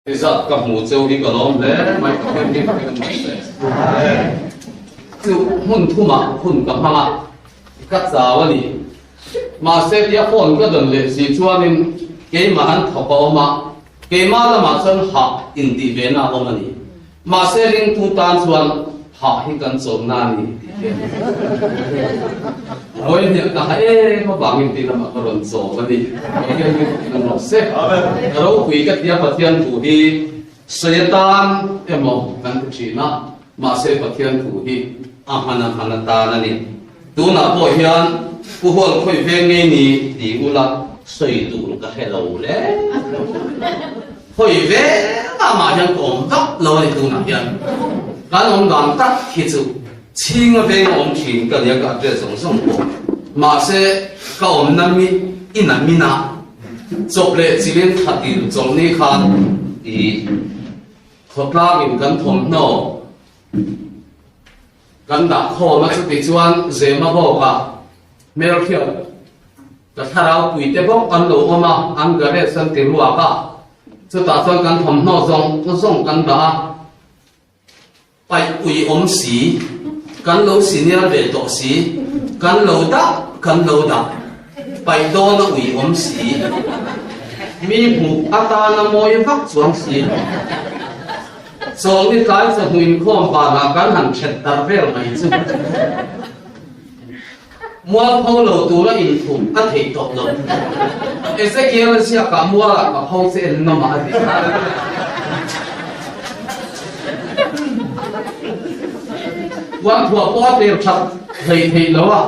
Zat ka hmu cheu hi ka lawm hle mai ka hmel hi ka hmu hle. Chu hmun thumah hun ka hmang a, ka chau a ni. Mahse tia phone ka dawn leh si chuanin keimah an thawk a awm a, keimah lamah chuan hah intih ve na a awm a ni. Mahse ringtu tan chuan hah hi kan chawmna a ni tih hi a ni. Vawi hniah ka ha em avangin tih lamah ka rawn chawm a ni. Pathian hi ka tih rawh se. Ka ropui ka tia Pathian thu hi sawi atan emaw kan ti thin a, mahse Pathian thu hi a hman a hman atan a ni. Tunah pawh hian Pu Hual khawi veng ngei ni ti ula sawi tur ka hre lo le. Hawi vengah mah hian ka awm vak lo a ni tunah hian kan awm dan tak hi chu chhinga veng a awm thin ka nia ka address zawng zawng pawh mahse ka awmna mi ina mina chawp leh chilin thatin chawlhni khan ih khawtlangin kan thawmhnaw kan dah khawm a chuti chuan zema bawkah hmelhriat Ka thlarau puite bawk an lo awm a, an garage an ti ruak a, chutah chuan kan thawmhnaw zawng zawng kan dah a, paih ui awm si, kan lo senior ve tawh si, kan lo dah kan lo dah, paih dawn a ui awm si, mi hmuh atana mawi vak chuang si lo. Chawlni tlai chawhnu inkhawm banah kan han ṭhet darh vel mai chu. Mualpho lo tura inthup a theih tawh lo. Ezekiel-a ziakah mualah ka pho che en nawmah a ti. Puanthuah pawh a tel that hlei theih lo a,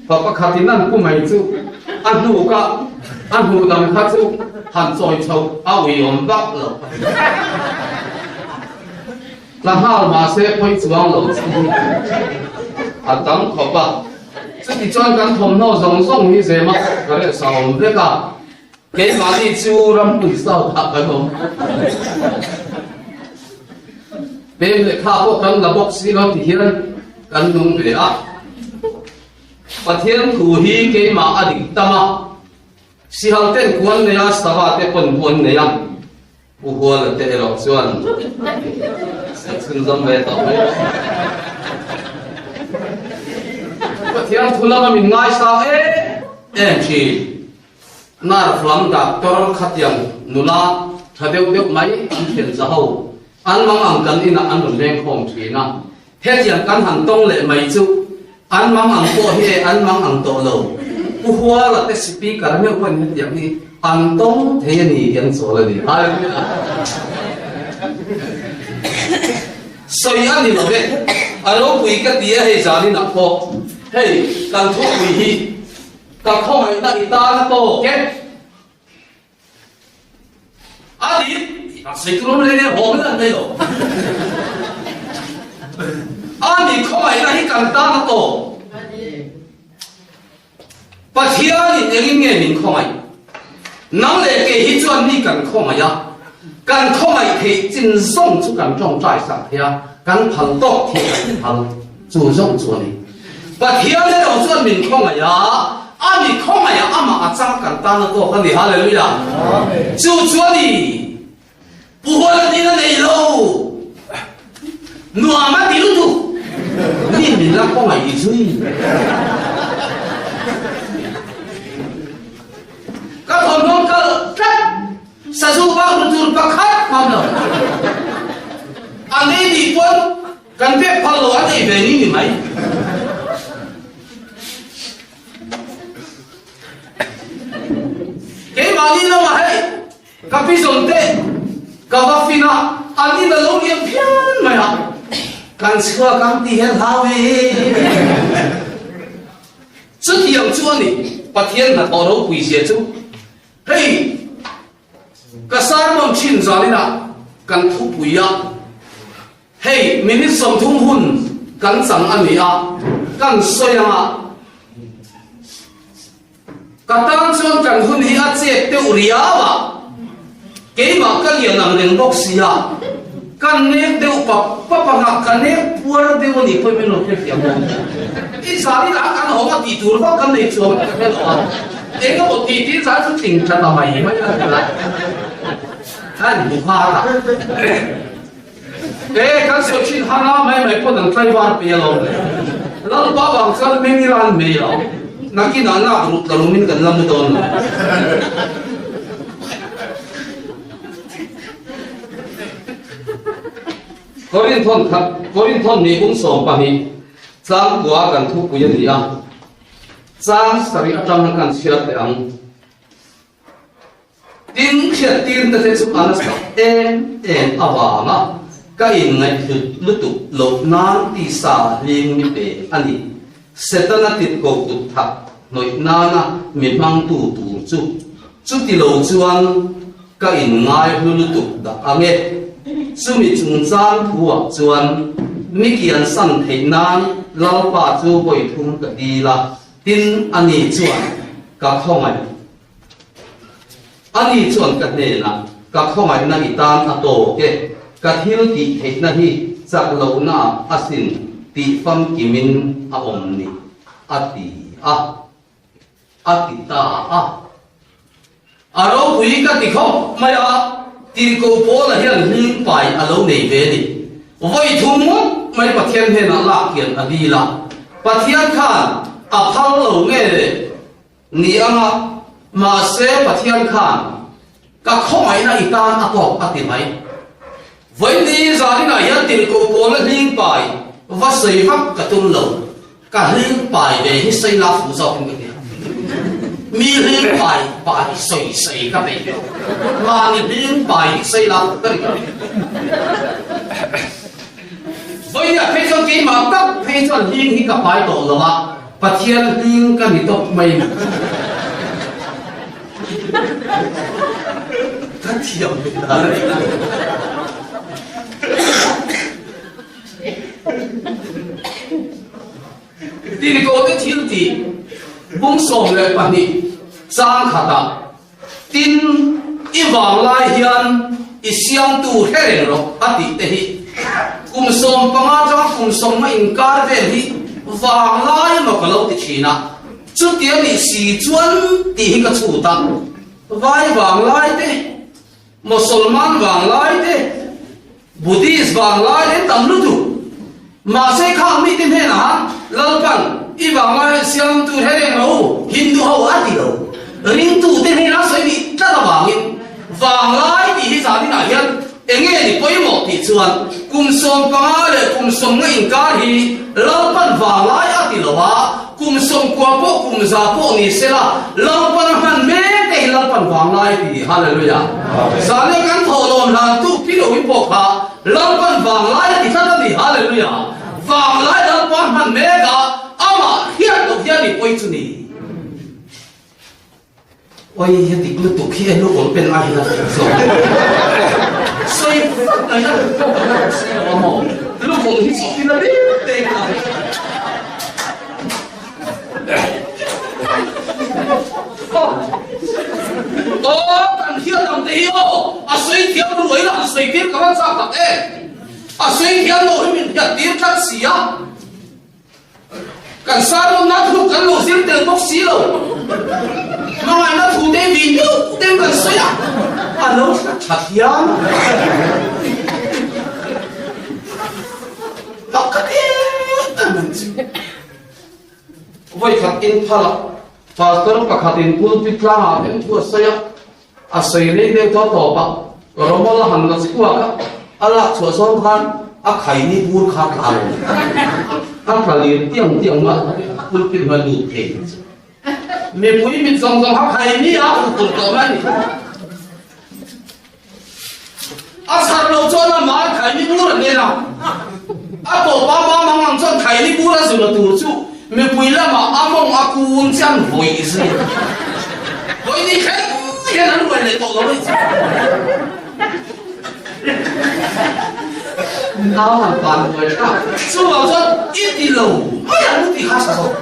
pa pakhatin an pu mai chu a hnuk a, a hnuh lam kha chu han chawi chho a uiawm vak lo. Tla nghal mahse phawi chuang lo chu a tam khawp a, chuti chuan kan thawmhnaw zawng zawng hi zema ka reh sa awm vek a, keimahni chu ramhmun south ah kan awm. Pem lehkha pawh kan la bawk si lo ti hian kan nung ve a, Pathian thu hi keimah a dik tam a, sihal ten kuan nei a, sava te pawn kuan nei a. Pu Huala te erawh chuan a chhunzawm ve tawh mai a. Pathian thu lama min ngaisang em em thin. Nerve lam doctor khatiang nula tha deuh deuh mai an thian za ho an mang ang kan inah an rawn leng khawm thin a. Hetiang kan han tawng leh mai chu an mang ang pawh hi e an mang ang tawh lo. Pu Huala te speaker meuh pawhin hetiang hi an tawng thei a ni tih an chawl a ni. Hallelujah! Sawi a ni lo ve. A ropui ka ti a hei zanin ah pawh hei kan thupui hi ka khawngaihna i tan a tawk e. A ti a sawi tur awm leh haw mai an nei lo. A ni khawngaihna hi kan tan a tawp. Pathianin engin nge min khawngaih? Nang leh kei hi chuan mi kan khawngaih a, kan khawngaih theih chin zawng chu kan tawngtai sak thei a, kan phal tawk thei kan phal. Chu zawng chu a ni. Pathian erawh chuan min khawngaih a, a mi khawngaih a, amah a chang kan tan a tawk a ni. Hallelujah! Chu chu a ni. Pu Huala tiin a nei lo. Nuam a ti lutuk. Mi min la khawngaih i zui. Ka thawmhnaw kal tlat. Sazu bak ru tur pakhat hmang lo. A nei nih pawn Kan pek phal lo an ei ve ni ni mai. Keimahni lamah hei ka pi zawm te ka va fin a, an in a lo liam phian mai a, kan chhuak ang tih hian hlau e. Chutiang chu a ni Pathian hnathawh ropui zia chu. Hei ka sermon thin zaninah kan thupui a. Hei minute 30 hun kan chang a ni a, kan sawi ang a, ka tan chuan kan hun hi a chet deuh riau a, keimah ka lian ang reng bawk si a, ka nek deuh pap pap ang a, ka nek puar deuh a nih pawhin min rawn hrethiam dawn. I zan inah kan awm a tih tur vak kan nei chuang ka hre lo a, eng emaw tih tih zan chu tling tla ta mai mai a ni a. Khan hmu nghal a. E kan sawi thin hana mai mai pawn an tlaivar pe alawm le. Lalpa vang chuan meng ila an mei lo. Nakinah lak rut la rumin kan la mu dawn lo. Korinthon khat Korinthon ni bung 12 tlangkua kan thupui a ni a. Chang sarih atanga kan chhiar teh ang. Tin, hriattirna te chu a nasa em em avanga ka inngaihhlut lutuk loh nan tisa hling mi pe a ni. Setana titko kut thak hnawih nana mi hmangtu tur chu chuti lo chuan ka inngaihlu lutuk dah ang e. Chumi chungchang thuah chuan mi kiansan theih nan Lalpa chu vawi thum ka dil a, tin ani chuan ka khawngaih. Ani chuan ka hnenah, Ka khawngaihna i tan a tawk e, ka thil tih theihna hi chak lohnaah asin tih famkimin a awm ni, a ti a. A ti ta a. A ropui ka ti khawp mai a, Tirhkoh Paula hian hling pai a lo nei ve ni. Vawi thum ngawt mai Pathian hnenah lak hian a dil a, Pathian khan a phal lo nge Ni anga, mahse Pathian khan ka khawngaihna i tan a tawk a ti mai. Vawiin zaninah hian tirhkoh pawla hling pai va sawi vak ka tum lo, ka hling pai ve hi sawi la fuh zawkin ka hria. Mi hling pai pai sawi sawi ka peih lo, mahni hling pai hi sawi la fuh ka ri lo. Vawiinah phei chuan keimah tak phei chuan hling hi ka pai tawh lo a, Pathian hling ka ni tawp mai ni. Ka thiam ve dan a ni. Tirhkohte thil tih bung 12 chang khatah Tin, i vanglai hian i siamtu hre reng rawh a tih te hi kum 15 atanga kum sawmnga inkar vel hi vanglai emaw ka lo ti thin a, chutia nih si chuan tih hi ka chhut a, vai vanglai te, Mosolman vanglai te, Buddhist vanglai te tam lutuk. Mahse khang mite hnenah Lalpan i vanglai hian siamtu hre reng lo u, Hindu ho a ti lo. Ringtute hnenah sawi nih tlat avangin vanglai tih hi zaninah hian enge ni pawimawh tih chuan kum 15 leh kum 10 inkar hi Lalpan vanglai a ti lo a, kum 90 pawh kum 100 pawh ni sela Lalpan a hman mek te hi Lalpan vanglai ti. Hallelujah! Zan leh kan thawhlawm hlan tuk ti loin pawh kha Lalpan vanglai a ti tlat a ni, Hallelujah! Vanglai Lalpa hman mek a, amah hriat loh hian i pawi chu ni. Oi, a dik lutuk hi e lu awm pen lai hian a fing zawk. Sawi vat mai a, pawh ka la si lo a maw? Lu awm hi chawp in a ring te in a. Aw kan hian ang te hi aw a sawi thiam ruai la han sawi tir ka va chak tak em a sawi thiam lo hi min hriat tir tlat si a kan sermon na thu kan lo zir tel bawk si lo hmangaihna thu te vi deuh deuh kan sawi a a lo hlat tha thiam pakhat em em chu Vawi khat in phal a, pastor pakhat in pulpit tlangah em thu a sawi a, a sawi rei deuh tawh tawp a, Romol a han la chhuak a, a lak chhuah zawng khan a khaini bur kha tla lo, a tla lir tiang tiang a, pulpit hnuai lut thei chu. Mipui mit zawng zawng kha khaini a hmu tur tawh mai a ni. A chhar loh chuan a mah Khaini bur a nen a, a tawpa mah mang ang chuan Khaini bur a zun a tur chu mipui lamah a mawng a kun chian vawi zui a. Vawi ni thleng hian an ruai leh tawh lo a ni chu. Nau han pan buai thlak. Chuvang chuan i ti lo mai ang u ti kha sa zawk.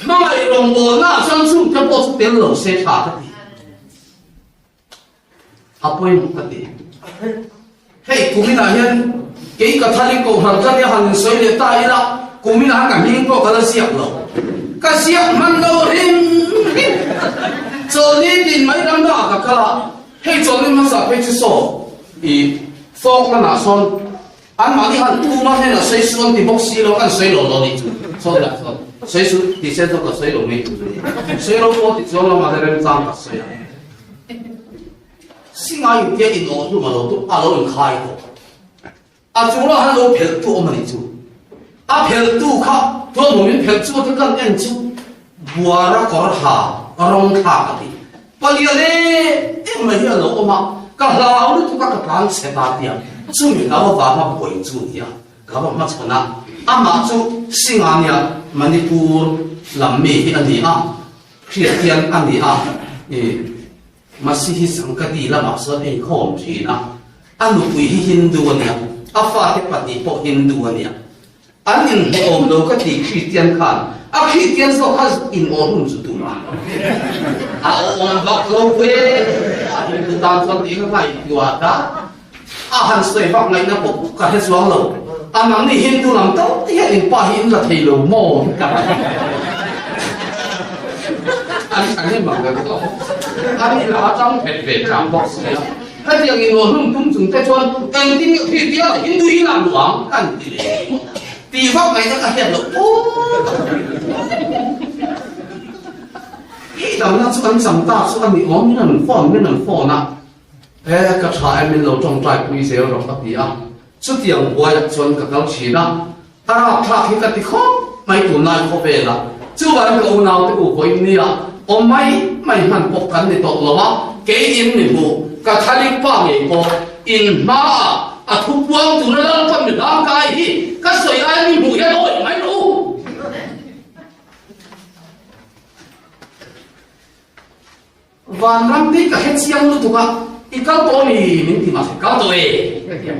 Hmangaih rawngbawlna ah chuan chung te pawh chu tel lo se tha ka ti. A pawimawh ka ti. Hei kuminah hian kei ka thal in kohhran ka nia han insawi leh ta ila kuminah ka hming pawh ka la ziak lo. Ka ziak hman lo hrim hrim. Chawlhni tin mai ram dangah ka kal a, hei chawlhni hmasa phei chu saw i Falkland ah sawn anmahni han tuma hnenah sawi suh an ti bawk si lo, an sawi lo lo nih chu. Sawi lah chuan sawi suh ti se chuan ka sawi lo mai tur a ni. Sawi lo pawh ti chuang lamah te remchang ka sawi a. Singai intia inawh hlum a lo a lo inkhai tawh. A chungah han lo phelh tu awm a nih chu. A phelh tu kha tualhmawm in phelh chu a kan en chu buara kawr ha rawng thlak a ti. Palian em em mai hi a lo awm a, ka hlau lutuk a ka tlan chhe ta tia chumi hlau avanga buai chu nia ka va hmachhawn a. Amah chu Singania Manipur lam mi hi a ni a, Kristian a ni a, ih. Masihi Sangkati lamah sawn a inkhawm thin a, a nupui hi Hindu a nia, a fate pahnih pawh Hindu a nia. An inhmuhawm lo ka ti Kristian khan a Kristian zawk kha inawh hlum chu tum a, a awm vak lo ve a Hindu tan chuan tih kha ngaihtuah ta a han sawi vak ngaihna pawh ka hre chuang lo. A nangni Hindu lam tho te hian in pa hi in la thei lo maw? An an hre mang ve bawk lo. An in a chang phet ve chang bawk si a. Hetiang in aw hlum tum chung te chuan engtin nge khi tia Hindu hi lak duh ang kan ti leh. Tih vak ngaihna ka hriat loh pawh ka hre. Hei damna chu an chang ta chu a ni awm min an phone min an phone a. He ka tha em min lo tawngtai pui zel rawh ka ti a, chutiang buaiah chuan ka kal thin a, a rapthlak hi ka ti khawp mai tunlai khawvel a, chuvangin ka unaute u vawiin nia awm mai mai hman pawh kan ni tawh lo a, kei in mi hmuh ka thalik pa ngei pawh in hmaah a thu puang tura Lalpa mi hlangkai hi ka sawi ai mi hmuh hian awih mai rawh u. Vanram te ka hre chiang lutuk a, i kal tawh ami min ti mahse kal tawh e ka ti a.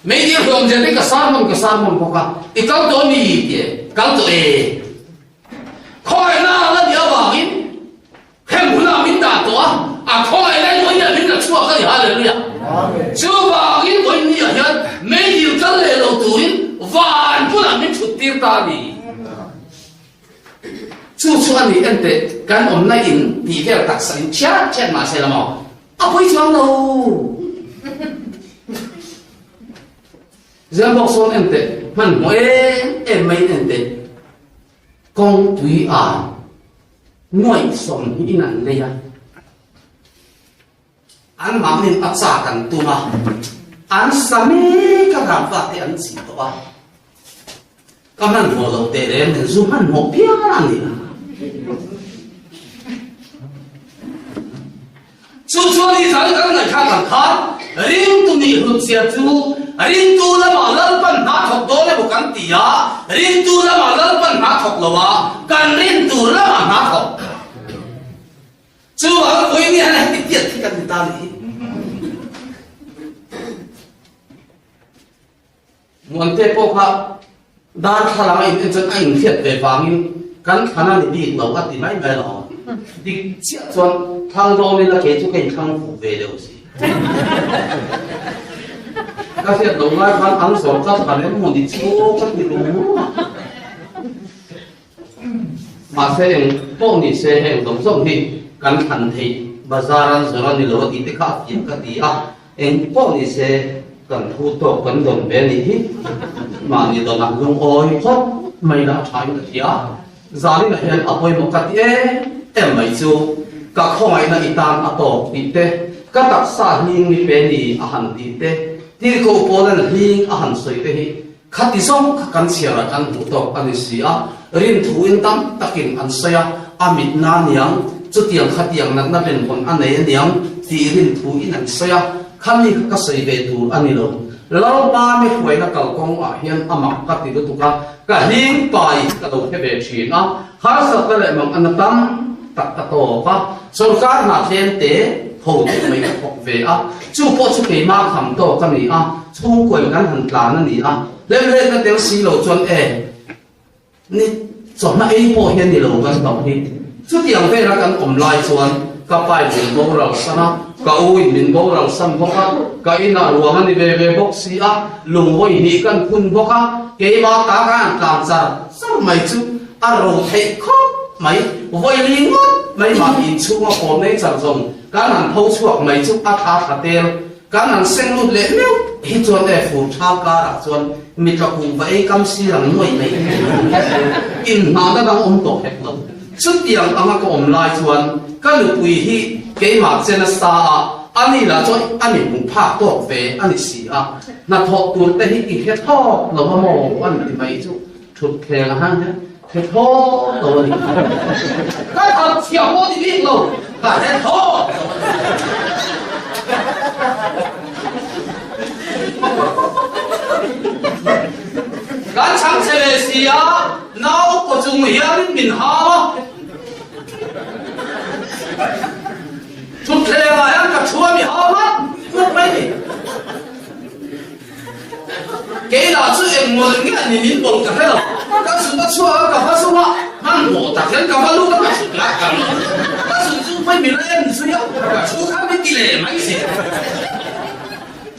Meidil hlawm zel te ka sermon ka sermon bawk a, i kal tawh ami ti e, kal tawh e. Khawngaihna a la nih avangin hem hunah min dah tawh a, a khawngaihna in vawiin ah min la chhuak a ni, Hallelujah. Chuvangin vawiin ni ah hian meidil kal leh lo turin van hmunah min thut tir ta a ni. Chu chu a ni enteh kan awmna in tih vel taksa in thiat thiat mah se la maw a pawi chuang lo. Zel bawk sawn enteh hmanhmawh em em mai in enteh kawngpui ah nuaih 20 in an lei a. An mahnin a chak an tum a, an sa mek a rangva te an chih tawh a. Ka hmanhmawh loh teh reng nen zu hmanhmawh phian a ni a. Chu chuan i zal kan ngaihthlak ang khan ringtu nih hlut zia chu ringtu lamah Lalpan hna thawk dawn emaw kan ti a, ringtu lamah Lalpan hna thawk lo a, kan rintu lamah hna thawk. Chu ang pui ni han heti tiat hi kan ni ta nih hi. Muante pawh kha darthlalang a in en chuan a inhriat ve vangin kan thlan a ni bik lo a ti mai mai lo. Dik chiah chuan thlang dawn ila kei chu ka inthlang fuh ve deuh si. Ka hriat loh lai khan an zawr ka thlan em maw ni chu ka ti rum rum a. Mahse eng pawh ni se heng zawng zawng hi kan thlan theih bazar an zawrh a ni lo a tih te kha a fiah ka ti a, eng pawh ni se kan thu tawk kan dawn ve a nih hi. Mahni dawnah lungawi phawt mai lah tha in ka hria. Zaninah hian a pawimawh ka ti em em mai chu ka khawngaihna i tan a tawk tih te, ka taksa hling mi pe ni a han tih te, tirhkoh pawlan hling a han sawi te hi Khati zawng kha kan chhiarah kan hmuh tawk a ni si a, rinthuin tam takin an sawi a, a mitna a niang, chutiang khatiang natna benvawn a nei a niang tih rinthuin an sawi a, khami kha ka sawi ve tur a ni lo. Lalpa mi hruaina kalkawng ah hian a mak ka ti lutuk a, ka hling pai hi ka lo hre ve thin a, harsatna leh mang ana tam tak ka tawk a, sorkar hna tlem te ho deuh mai ka thawk ve a, chu pawh chu keimah kham tawk a ni a, Chhungkuain kan han tlan a ni a, hlemhletna tel si lo chuan e, ni chawhma ei pawh hian ni lo kan tawh hi. Chutiang vela kan awm lai chuan ka pain min boral san a, ka uin min boral san bawk a, ka inah ruang a ni ve ve bawk si a, lunghawi hnih kan phun bawk a, keimah ta ka han tlan char char mai chu a ro theih khawp mai, vawi li ngawt. mai mahni inchhunga kawm nei char zawng kan han tho chhuak mai chu a tha thla tel. Kan han seng lut leh meuh hi chuan e fur thal karah chuan mi tla kuhva ei kam sir ang nuaih mai inhnahna dang awm tawh hek lo. Chutiang anga ka awm lai chuan ka nupui hi keimah chen a sa a, ani lah chuan a mi hmuh phak tawk ve a ni si a, hnathawh tur te hi i hre thawk lo a maw an ti mai chu thutthleng a hang hian hre thawk lo a ni. Ka thar chhia pawh ni bik lo, ka hre thawk lo a ni. Kan chhang che ve si a. Nau kaw chung hianin min hau a, thutthleng ah hian ka thu a mi hau vat vat mai ni. Kei lah chu eng mawlh nge ni min bawlh ka hre lo, ka zun a chhuak a ka va zung a, hmanhmawh tak hian ka va lut a ka zun a ka ka zun chu phei min la en zui a, ka thu kha min ti leh mai si.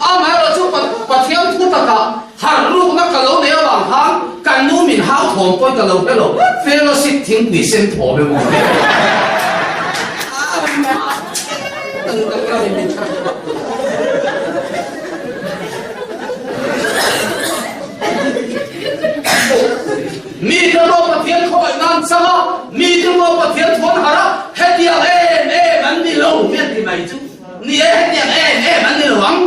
Amaherawhchu Pathian thu takah harh rukna ka lo nei avang khan kan nu min hau thawm pawhin ka lo hre lo, fellowship thingpui sen thawm emaw Mi te maw Pathian khawngaih nan chang a, mi te maw Pathian thuan harh a, hetiang em em an ni lo hian ti mai chu. Ni e, hetiang em em an ni lo ang.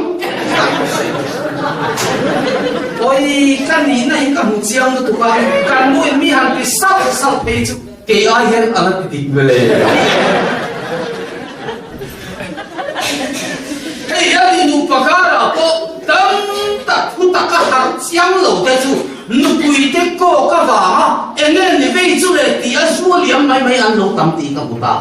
Awi, ka nihna hi ka hmu chiang lutuk a, kan nuin mi han ti salh salh phei chu kei ai hian a la ti dik mawle. Hei hian i nupa karah pawh tam tak thu taka harh chiang lo te chu nupui te kawk avanga eng nge ni vei chu le tih a zu liam mai mai an lo tam tih ka hmu ta.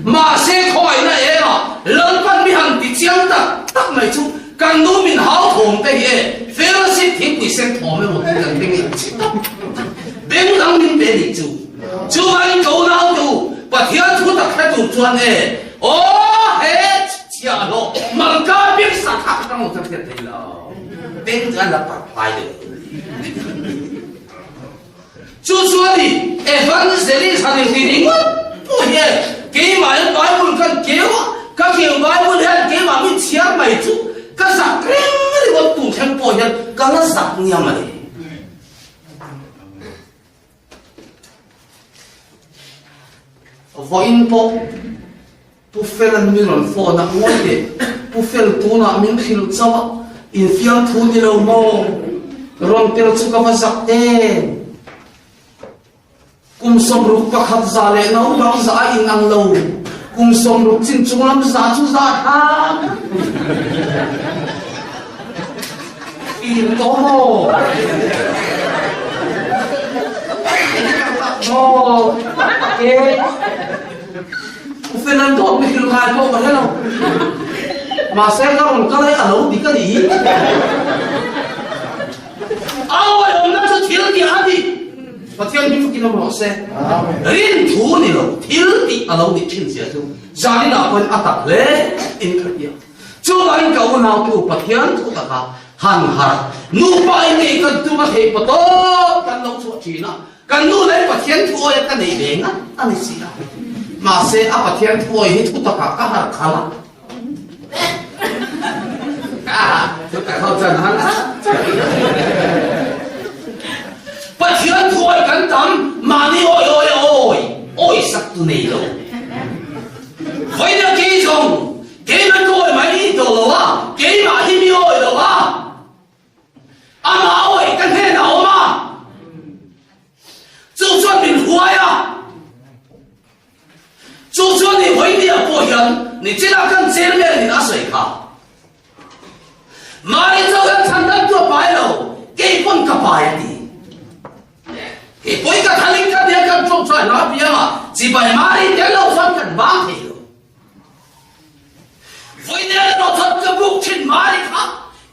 Mahse khawngaihna engah Lalpan mi han ti chiang tak tak mai chu kan nu min hau thawm te hi e, fellowship thingpui sen thawm emaw tih kan beng in chhi tak tak beng dang min pe nih chu. Chuvangin ka unau te u, Pathian thu tak hre tur chuan e, aw he chhiah hlawh malka bik sa kha ka tang lo chuan hriat thei lo, beng chu an la parh hlai deuh. Chu chuan i evangelist han inti ringawt pawh hian keimah hian Bible khan keu a, ka keu Bible hian keimah min chhiar mai chu ka zak reng ringawt tur thleng pawh hian ka la zak nia mai. Vawiin pawh Pu Fela'n min rawn phone a, Ngawi teh, Pu Fel tunah min hrilh chauh a, infiam thu ni lo maw? Rawn tel chu ka va zak em? Kum 61 za leh naupang za a inang lo, kum 60 chin chung lam za chu za thlak. Fim tawh maw? Maw? Tak e. U Felan dawt mi hrilh ngai pawh ka hre lo. Mahse ka rawn kal hi a lo dik a nih hi. A awihawmna chu thil tih a ni. Pathian hi fakin awm rawh se. Rin thu ni lo, thil tih a lo nih thin zia chu zaninah pawhin a tak hle in ka hria. Chuvangin ka unautu Pathian thu taka han harh nupa in ngei kan tum a theih paw tawp kan lo chhuah thin a. Kan nu leh Pathian thu awi a ka nei ve ngat a ni si a. Mahse a Pathian thu awi hi thu takah ka harh khalh a. Thu tak ho chuan han Pathian thu awi kan tam, mahni awi awi a awi, awi sak tu nei lo. Vawiin a kei zawng, keimah ka awi mai ni tawh lo a, keimah hi mi awi lo a. Amah awih ka hnenah a awm a, chu chuan min huai a, chu chuan i Vawinia pawh hian nichinah kan chairman in a sawi kha. Mahni chauh hian chhan dang chu a pai lo, kei pawn ka pai a ti. Kei pawi ka thalin ka nia kan ṭawngṭai hla piang a, chibai mahni tel lo chuan kan bang thei lo. Vawiin erawh chuan ka buk thin Mari kha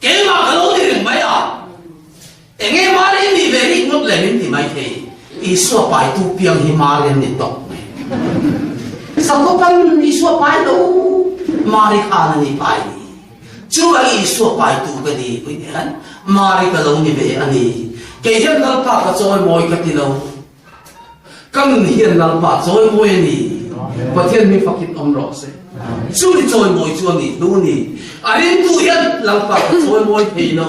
keimah ka lo ni reng mai a, enge Mari nih ve rik ngawt le min ti mai thei, Isua paitu piang hi Mari an ni tawp mai. Sakopan Isua pai lo, Mari khan a ni pai ni. Chuvang Isua paitu ka ni vawiin hian Mari ka lo ni ve a ni. Kei hian Lalpa ka chawimawi ka ti lo. Ka nun hian Lalpa chawimawi a ni. Pathian mi fakin awm rawh se. Chu ni chawimawi chu a nih hnu ni. A ringtu hian Lalpa ka chawimawi thei lo.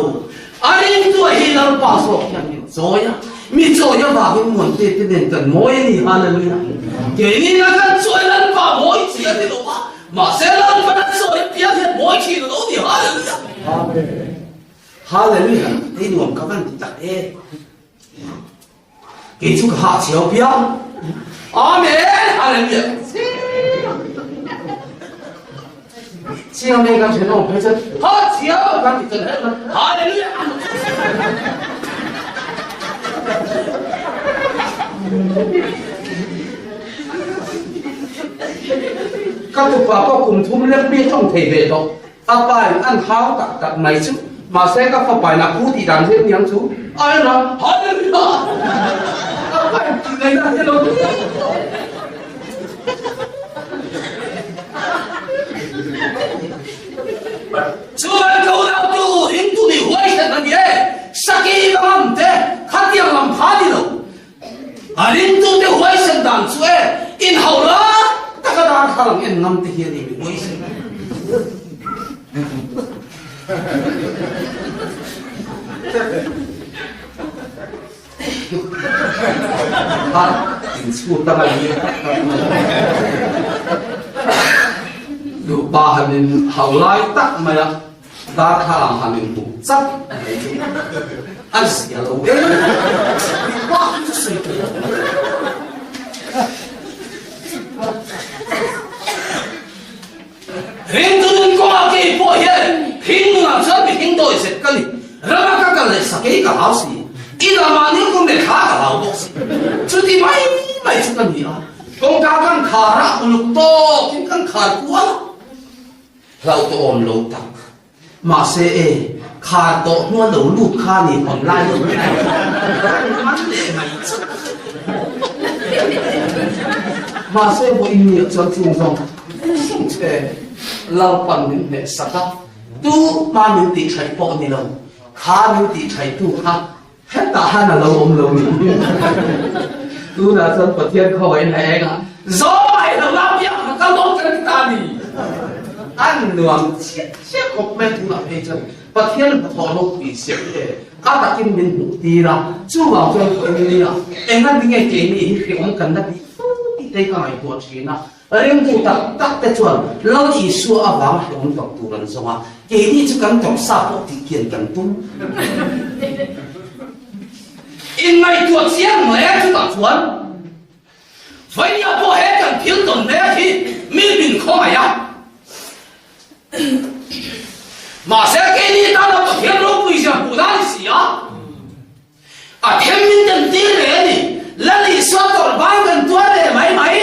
A ringtu a hi Lalpa zawk hian min chawi a. Mi chawi avangin muante te nen kan mawi a ni. Hallelujah. Keini na kan chawi Lalpa mawi chi a ni lo a. Mahse Lalpa na chawi apiang hian mawi thin a lo ni. Hallelujah. Amen. Hallelujah. Hei nuam ka van ti tak e. Kei chu ka hah chiau piang. Amen! Hallelujah! Chiang nei kan thenawm phei chuan ha chiau kan ti chuan Hallelujah! Ka tupa pawh kum thum lek mi tawng thei ve tawh. A pa in an hau tak tak mai chu, mahse ka fapa in a pu tih dan zet niang chu a en a, Hallelujah! A pa in tih ngaihna a hre lo Chuan ka unautu Hindu nih huaisen a ni e, Saki ka ngam te, khatiang lam kha ni lo. A ringtute huaisen dan chu e, inhauh lai taka darthlalang en ngam te hian i mi huaisen. Ha, inchhut a ngaih nge tak tak mai. Duhpa han in hauh lai tak mai a. Darthlalang han inhmuh chauh a nei chu a zia lo em mipa hi chu sawi tur a awm lo. Ringtu nun kawngah kei pawh hian hring nunah chuan mihring dawi zet ka ni. Rama ka kal leh sakei ka hlau si, ina mahni kum leh thla ka hlau bawk si. Chuti mai mai chu ka ni a, kawngka kan khar a, uluk tawkin kan khar kual a. Hlauhtawm lo tak. Mahse e, khar tawh hnua lo lut kha ni hawn lai lo kan man leh mai chauh. Mahse vawiin ni ah chuan chung zawng chung che Lalpan min hneh sak a, tu hma min tih thaih pawh ni lo, kha min tih thaih tu kha Hetah han a lo awm lo ni. Tunah chuan Pathian khawain a eng a, Zawm ai lo la piah kha ka lawm kan ti ta ni. An nuam chiah chiah khawp mai tunah phei chuan Pathian hnathawh ropui siam te a takin min hmuh tir a, chuvang chuan ka awm nia, enga tinge keini hi hreawm kan la tih fo tih te hi ka ngaihtuah thin a. Ringtu tak tak te chuan Lal Isua avang hlawm tawp tur an zawng a, keini chu kan tawrhsa pawh tih kian kan tum. Inngaihtuah chiang mai a chutah chuan Vainia pawh he kan thil tawn mek hi mi min khawngaih a. Mahse keini tana Pathian ropui zia hmuh dan a ni si a. A them min kan tir ve a ni. Lal Isua tawrh ban kan tuar ve mai mai.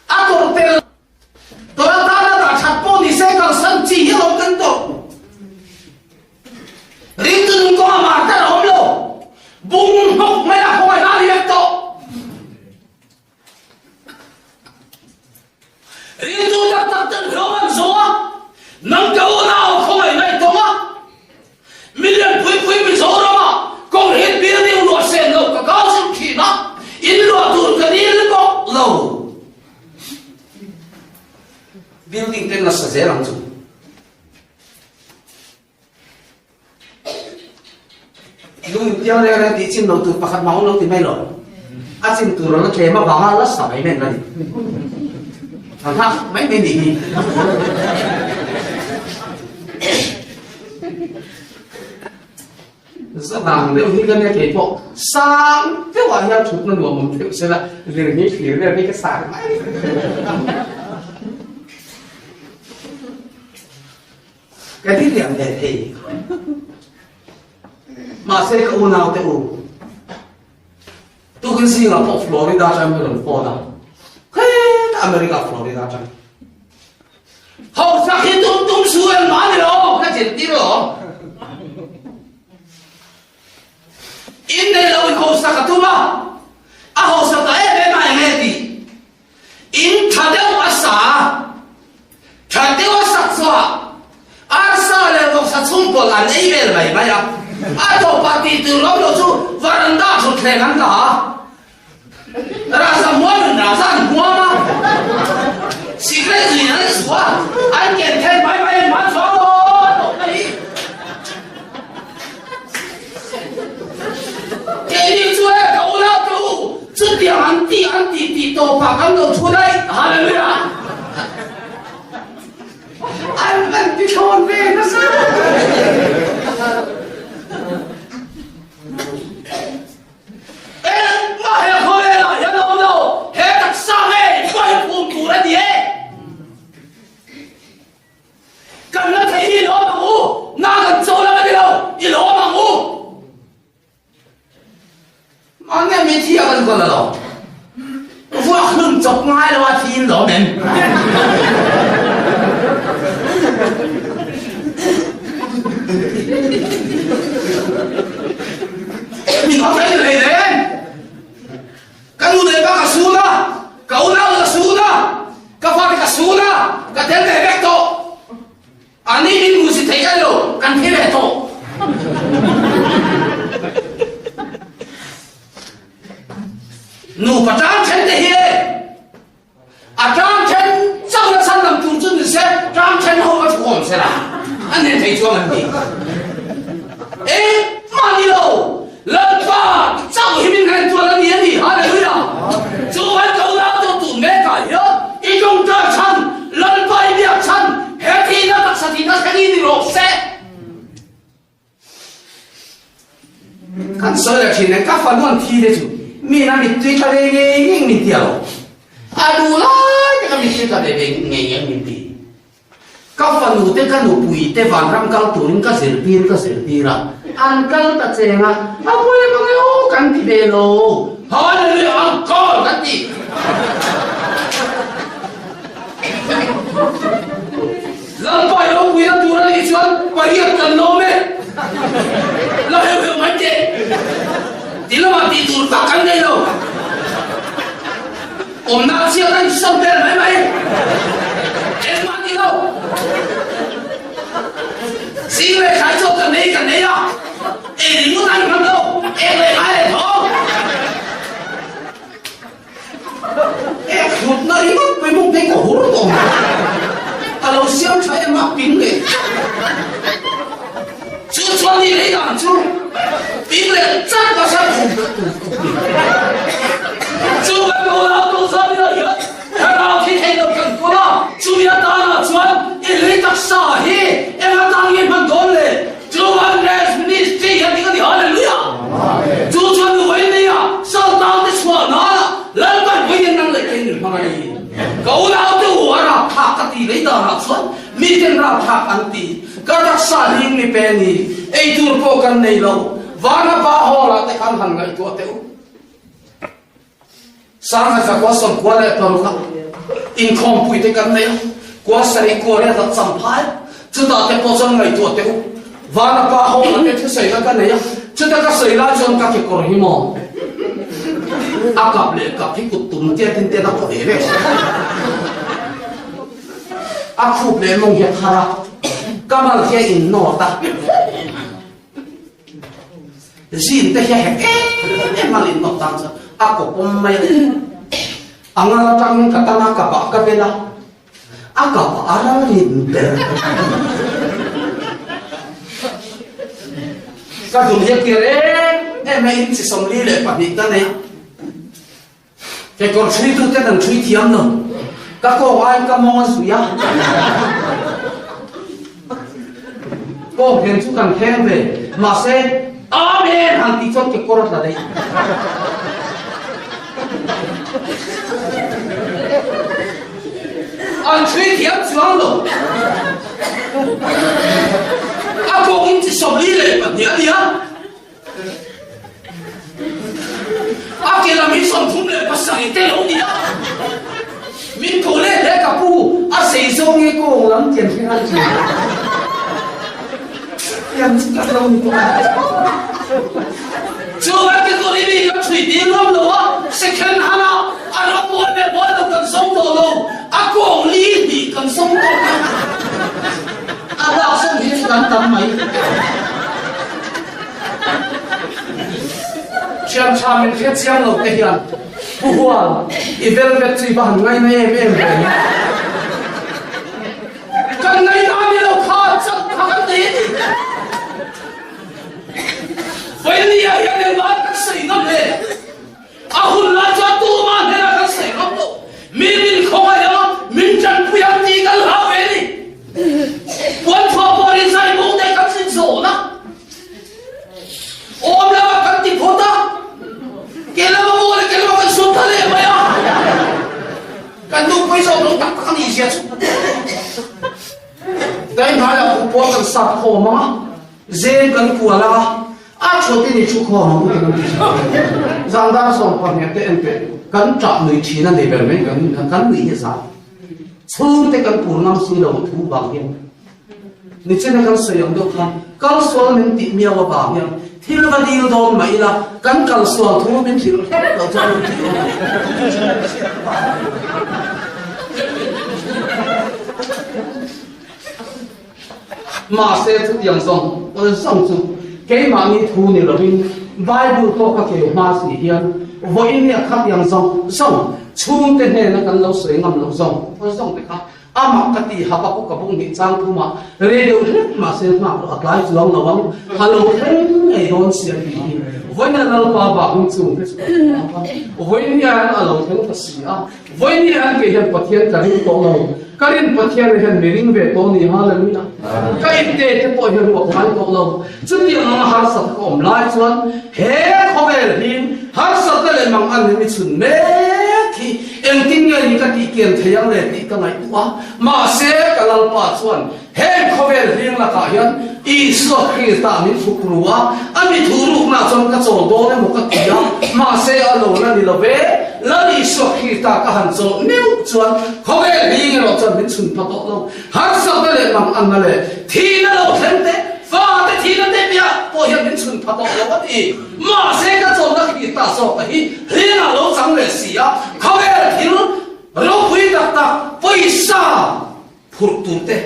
A tawrh tel tawrh atana dah that pawh ni se kalsan chi hi alawm kan tawrh. Ringtu nung kawng a martar a awm lo. Bung hnawk mai a khawngaih a riak tawh. Ringtu tak tak ten hlawm an zawh a, nang ka unau khawngaih ngaih tawng a, million pui pui Mizoram ah kawng hit building luah sen lo ka kau zir thin a, in luah tur ka dil bawk lo. Building ten nasa zel ang chu. Lung intiang reng reng tih chin lo tur pakhat mah awm lo ti mai lo. A chin tur a la tlem avanga la sa mai men a ni. An hak mai mai nih hi. Zadang deuh hi ka nia kei pawh sang deuh ah hian thutna nuam awm theuh sela lirnghei thlir vel hi ka sang mai. Ka ti liam ve thei. Mahse ka unau te u, tukin zingah pawh Florida atang ka rawn phone a, heta America Florida atang. Hausak hi tum tum su engmah ni lo, ka zirtir lo. Innei lo in hausak a tum a, a hausak ta em em a enge tih. In tha deuh a sa a, tha deuh a sak chhuah arsa leh vawksa chhungkawl an ei vel mai mai a, a tawpah tih tur lo lo chu varanda thutthleng an dah a, Raza mualin Raza. Sikret in an chhuah a, an ken then mai mai an hman chuang lo a tawpna hi. Keini chu e ka unau te u, chutiang an tih an tih tih tawpah kan lo thu daih. Hallelujah! An an ti thlawn ve nasa. Engmah he khawvelah hian a awm lo, he taksa ngei hruai phum tur a ni e. Kan la thei hi i lawm ang u, na kan cho lam a ni lo, i lawm ang u. Mahni mi thi a kan kawl alo. Vuak hlum chawp ngai lo a thi in lawm em. Min awm reng reng reng. Ka nu leh pa ka sun a, ka unau ka sun a, ka fate ka sun a, ka tel ve vek tawh. Ani min hmu si thei kan lo, kan thi ve tawh. Nupa tang then te hi e, a tang then chauh na chhan lam tur chu ni se, tang then ho ka thu awm se la, an hnen thei chuang an ti. Engmah ni lo, Lalpa chauh hi min hnen tual a ni a ni, Hallelujah! Chu an ko nau tawh tun mekah hian i tawngtai chhan, Lalpa i biak chhan, he thihna taksa thihna thleng hi ni rawh se. Kan sawi leh thin nen ka fanu an thi te chu mi in a mittui tla ve ngei ngei min ti alo. A duh lai te ka mittui tla ve ve ngei ngei min ti. Ka fanu te ka nupui te vanram kal turin ka zirtir ka zirtir a, an kal ta cheng a, a pawi mang e aw kan ti ve lo. Hallelujah uncle kan ti. Lalpa i ropuina tur a nih chuan pariat kan lawm e. La heuh heuh mai teh. Ti lamah tih tur tak kan nei lo. Awmna chiah a insawm vel mai mai. Engmah ni lo. Zing leh thlai chaw kan nei kan nei a. Ei ringawt an hman lo. Ek leh ngai leh tho. Ek hlutna ringawt mai mawng phei ka hur tawh mai. A lo siam tha em a ping leh. Chu chuan ni lei dan chu ping leh chat pasal khum ka tu khawp ni. Chu kan lo lau tawh zan ila hian thlarau thi thei lo kan kawl a, chumi atana chuan i lei taksa hi eng atan nge hman dawn le? Chu an Rest Ministry hian ding a ni Hallelujah! Chu chuan nu vawi nei a Saltan te chhuah nana Lalpan vawi nen nang leh kei min hmang a ni. Ka unaute u a rapthlak ka ti lei danah chuan miten rapthlak an ti. Ka taksa hling mi pe ni, ei tur pawh kan nei lo. Vana pa hall ah te khan han ngaihtuah teh u. Sangha zakua 96 a inkhawmpui te kan nei a, kua sarih kua riat a champhai, chutah te pawh chuan ngaihtuah teh u. Vana pa ho a te thusawi ka nei a, chuta ka sawi lai chuan ka kekawr hi maw a kap leh kap hi kut tum tiat in ten a kaw ve ve a khup leh mawng hi a thar a, ka mal hi a innawt a. Zin te hi a hek em em a lin nawk tan chuan a kaw pawm mai a. A ngal atangin ka tan a kapah ka bel a, a kapah a ral rin ber. Ka dum hi a kir em em a, inchi 42 ka nei a. Kekawr ṭhui tu ten an ṭhui thiam lo. Ka kawng aiin ka mawng a zui a. Kawng nen chu kan thleng ve. Mahse, Amen han tih chuan kekawr a tla daih. An ṭhui thiam chuang lo. A kawng in chi 42 a ni a. A ke lam hi 37 te lo ni a. Min ko leh hle ka pu, a sei zawng nge kawng lam tian hi han ti. Tian chu ka lo ni tawh a. Chu kan ke tur i mi kan thui ti nuam lo a, second hand a a ram mawi leh mawi lo kan zawng tawh lo, a kawng li hnih kan zawng tawh lo. A bak zawng hi chu kan tam mai. Thian tha min hriat chiang lo te hian Pu Huan i velvet chu i va han ngaina em em ve. ropui zawk lo tak tak a nih zia chu. Dai hnaiah buhpawl kan sat khawm a, zem kan kual a, a thuatin i thu khawm ang u ti kan ti thin. Zan dar 12 te en teh kan ṭah nui thin a ni ber mai kan kan nuih hi zan. Chhungte kan pur ngam si lo thu vang hian Nichina kan sawi ang deuh khan kalsual min tih miau avang hian thil va dil dawn mah ila kan kalsual thu min hrilh hlek lo chuan min tih dawn a ni. Mahse chutiang zawng zawng chu keimahni thu ni lovin Bible pawh ka keu hma si hian vawiin nia khatiang zawng zawng chhungte hnena kan lo sawi ngam loh zawng zawng te kha Amah ka ti Habakkuk a bung hnih chang thumah rei deuh hlek mahse nghak rawh a tlai chuang lo ang, a lo thleng ngei dawn si a ti hi. Vawiina Lalpa bak chung te chu ka hmu a, vawiin hian a lo thleng ta si a, vawiin hian kei hian Pathian ka ring tawh lo, ka rin Pathian hian mi ring ve tawh ni Hallelujah. Ka inte te pawh hian ruak ngai tawh lo, chutiang anga harsat ka awm lai chuan he khawvel hi harsatna leh mang an mi chhun mek hi Engtin nge ni ka tih kian thei ang le tih ka ngaihtuah a, mahse ka Lalpa chuan heng khawvel hling lakah hian Isua Krista min fuk ru a, a mi thuhrukna chuan ka chawl dawn emaw ka ti a, mahse a lo la ni lo ve, Lal Isua Krista ka han chawlh meuh chuan khawvel hling erawh chuan min chhun pha tawh lo, harsatna leh manganna leh thihna lo thleng te, fate thihna te piah pawh hian min chhun pha tawh lo a ti. Mahse ka chawlhna Krista zawka hi hlengah lo chang leh si a, khawvel thil ropui tak tak pawisa phurh tur te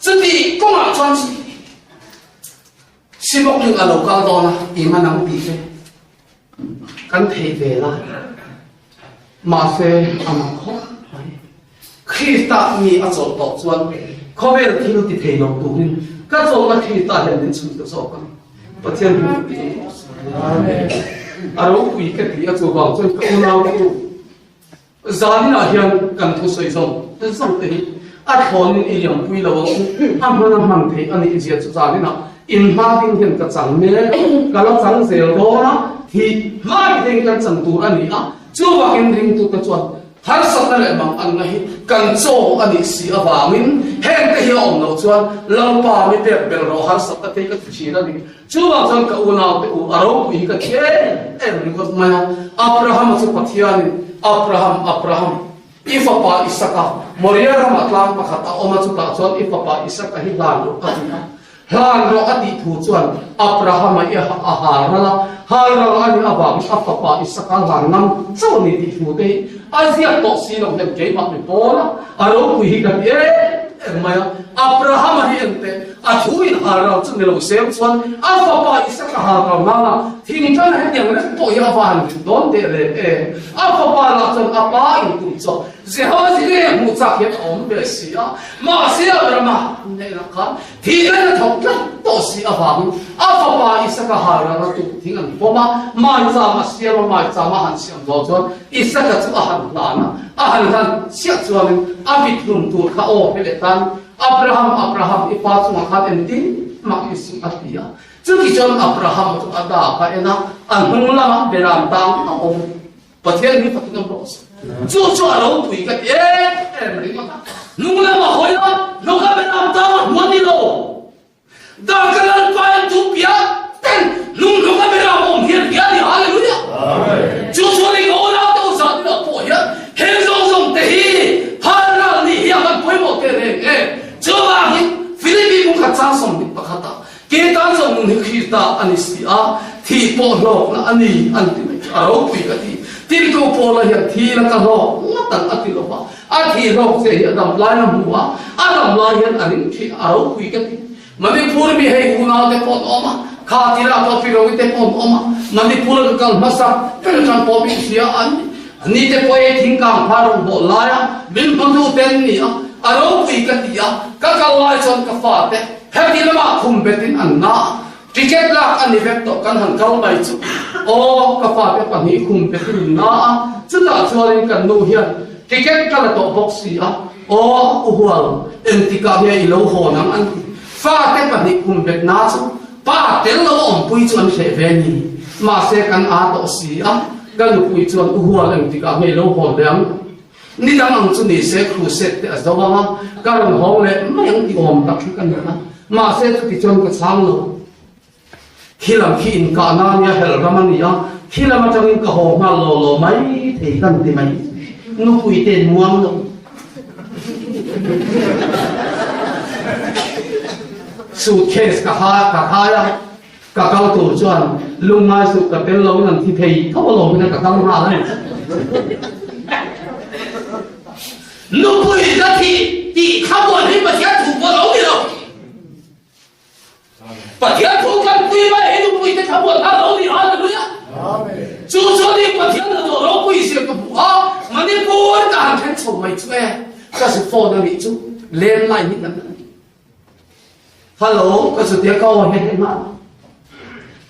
chuti kawngah chuan Simoklin a lo kal dawn a, i man ang tih te kan thei ve la. Mahse a mak khawp mai. Krista mi a chawlh tawh chuan khawvel thil ti thei lo turin ka chawlhna Krista hian min chhun ta zawk a ni. Pathian hi min ti rawh se. Amen. A ropui ka ti a chuvang chuan ka unau te u zaninah hian kan thusawi zawng zawng te hi a thlawnin i liampui lo ang u. A hman a hman theih a nih zia chu zaninah in hma ding hian ka chang mek a, ka la chang zel dawn a, thi hmai ding kan chang tur a ni a, chuvangin ringtute chuan Harsatna leh manganna hi kan chaw a nih si avangin hengte hi a awm loh chuan Lalpa mi pek bel rawh harsatna te hi ka ti thin a ni. Chuvang chuan ka unaute u a ropui hi ka ti em em ringawt mai a. Abrahama chu Pathianin, Abraham, Abraham, i fapa Isaka, Moria ramah tlang pakhat a awm a, chutah chuan i fapa Isaka hi hlan rawh a ti a. Hlan rawh a tih thu chuan Abrahama i a hal ral a, hal ral a nih avangin a fapa Isaka hlan ngam chauh a ni tih thu te hi a ziak tawh si lo hian keimah mi pawl a, a ropui hi ka ti em em mai a. Abrahama hi engteh a thu in hal ral chu ni lo sem chuan a fapa Isaka hal ral nana thingtlang hetiang reng pawh hi a van rin dawn teh reng em? A fapa lah chuan a pa in tum chawp Jehova zirê hmuh chak hian a awm ve si a, mahse Abrahama hnenah khan thihna a thawk tlat tawh si avangin a fapa Isaka halral a tuk thing an pawm a, maicham a siam a, maicham a han siam zawh chuan Isaka chu a han hlan a, a han hlan chiah chuanin a mit hlum tur kha aw he leh tan, Abraham, Abraham, i pa chungah khan engtin mah i suh a ti a. Chuti chuan Abrahama chu a dak a en a, a hnung lamah beram tang a awm. Pathian hi fakin awm rawh se. Chu chu a ropui ka ti em em ringawt a. Hnung lamah hawi a, hnung a beram tang a hmuan ni lo. Dar ka Lalpa in tu piah ten hnung hnung a beram awm hian hria ni Hallelujah. Chu chu ni ka unau te u zah ni lo pawh hian heng zawng zawng te hi halral ni hi a van pawimawh teh reng em. Chuvangin Philippi bung khat chang 21 ah Ke tan zawng nun hi Krista a ni si a, thih pawh hlawkna a ni an ti mai chu a ropui ka ti. Tin ko Paula hian thi la ka hlawk ngawt ang a ti lo va, a thih hlawk che hi a dam lai a hmu a, a dam lai hian a ring thih a ropui ka ti. Manipur mi hei unau te pawh an awm a, kha tirah pawh Pirovi te pawh an awm a, Manipur a ka kal hmasa ber atang pawh min hria an ni. Ni te pawh ei thingkang hma rawng bawh lai a, min hmatu te an ni a, a ropui ka ti a, ka kal lai chuan ka fate Heti lamah khum betin an na a, ticket lak a ni vek tawh kan han kal mai chu aw ka fate pahnih khum betin an na a, chutah chuanin kan nu hian ticket ka la tawh bawk si a, aw u hual engtikah nge i lo hawn ang an ti. Fate pahnih khum bet na chu pa tel lo a awmpui chu an hreh ve ni, mahse kan aa tawh si a, ka nupui chuan u hual engtikah nge i lo hawn leh ang? Ni dang ang chu ni se crusade te a zo ang a, ka rawn hawng leh mai ang ti awm tak hi ka ni a. Mahse chuti chuan ka chhang lo. Khi lam khi inkahna a nia, hel ram a ni a, khi lam atangin ka haw nghal law law mai thei kan ti mai. Nupui te nuam lo. Suitcase ka ha ka khai a, ka kal tur chuan lungngai suh ka tel lo in an thi thei tho alawm in ka kal nghal a ni. Nupui ka thih tih kha buan hi Pathian thu pawh a lo ni lo. Pathian thu kan pui mai hi nupui te thlamuan kha lo ni Hallelujah. Chu chu ni Pathian hnathawh ropui zia ka hmu a, Manipur ka han then chho mai chu e. Ka zu phone a nih chu landline hi kan ni. Hello ka zu tia ka aw he he nghal.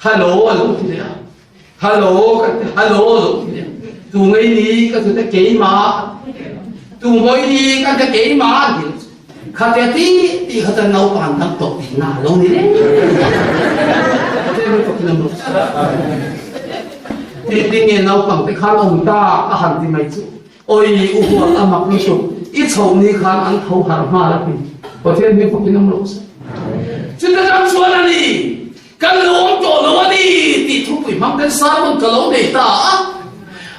Hello a lo ti leh a. Hello ka ti hello a lo ti leh a. Tu ngei ni ka zu te keimah. Tu mawi ni ka te keimah an ti. Khatia ti ti kha chuan naupang dang tawh tihna a lo ni reng. Ti ti nge naupang te khan awm ta a han ti mai chu. Oi u hual a mak lutuk i chhoh ni khan an tho harh nghal a ti. Pathian hi fakin awm rawh se. Chuta tang chuan a ni kan lo awm tawh lo a ni tih thupui hmang ten sermon ka lo nei ta a.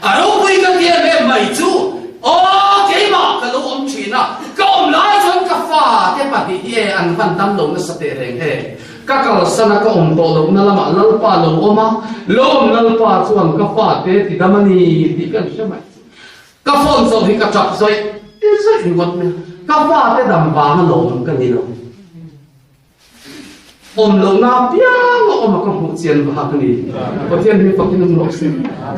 A ropui ka ti em em mai chu aw keimah ka lo awm thin a, ka awm lai chuan ka fate pahnih hi e an van dam lo nasa teh reng e. Ka kalsan a ka awm tawh lohna lamah Lalpa lo awm a, lo awm Lalpa chuan ka fate ti dam a ni tih ka hre mai. Ka phone zawh hi ka tap zawih zawih ringawt mai a, ka fate dam vang a lawm ka ni lo. Awm lohna apiang a awm a ka hmuh chian vak a ni. Pathian hi fakin awm rawh se.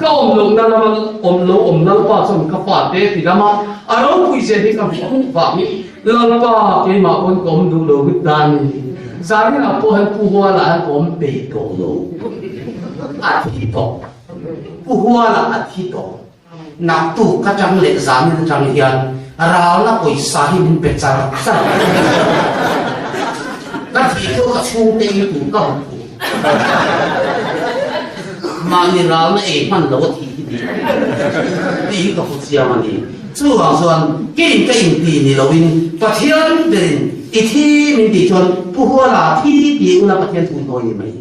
Ka awm lohna lama awm lo awm Lalpa chuan ka fate ti dam a, a ropui zia hi ka hmuh vangin Lalpa keimah pawn ka awm duh lo vek dan a ni. Zaninah pawh hian Pu Huala hian ka awm peih tawh lo. A thi tawh. Pu Huala a thi tawh. Naktuk ka tang leh zanin atang hian ralna pawisa hi min pe char char. Ka thih pawh ka chhungte in tur ka hmu thung. Mahni ralna ei hman lo a thih hi tih tih hi ka hmu chiang a ni. Chuvang chuan kei ka inti ni loin Pathian berin i thi min tih chuan Pu Huala thi ti ula Pathian thu hnawi ni mai.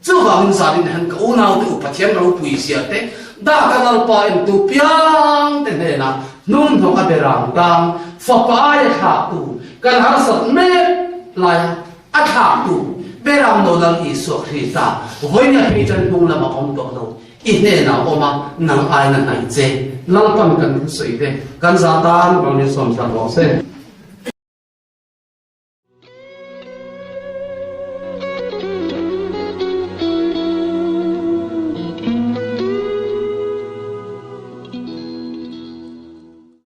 Chuvangin zanin hian ka unaute u Pathian ropui zia te, Daka Lalpa entu piang te hnenah hnunghnawk a berang dang fapa aia thlaktu kan harsat mek laia a thlaktu berang lo Lal Isua Krista vawinia phei chuan hnung lamah awm tawh lo i hnenah awm a nang aina hnaih che Lalpan kan thusawi te kan zah tan rawn insawm sak rawh se.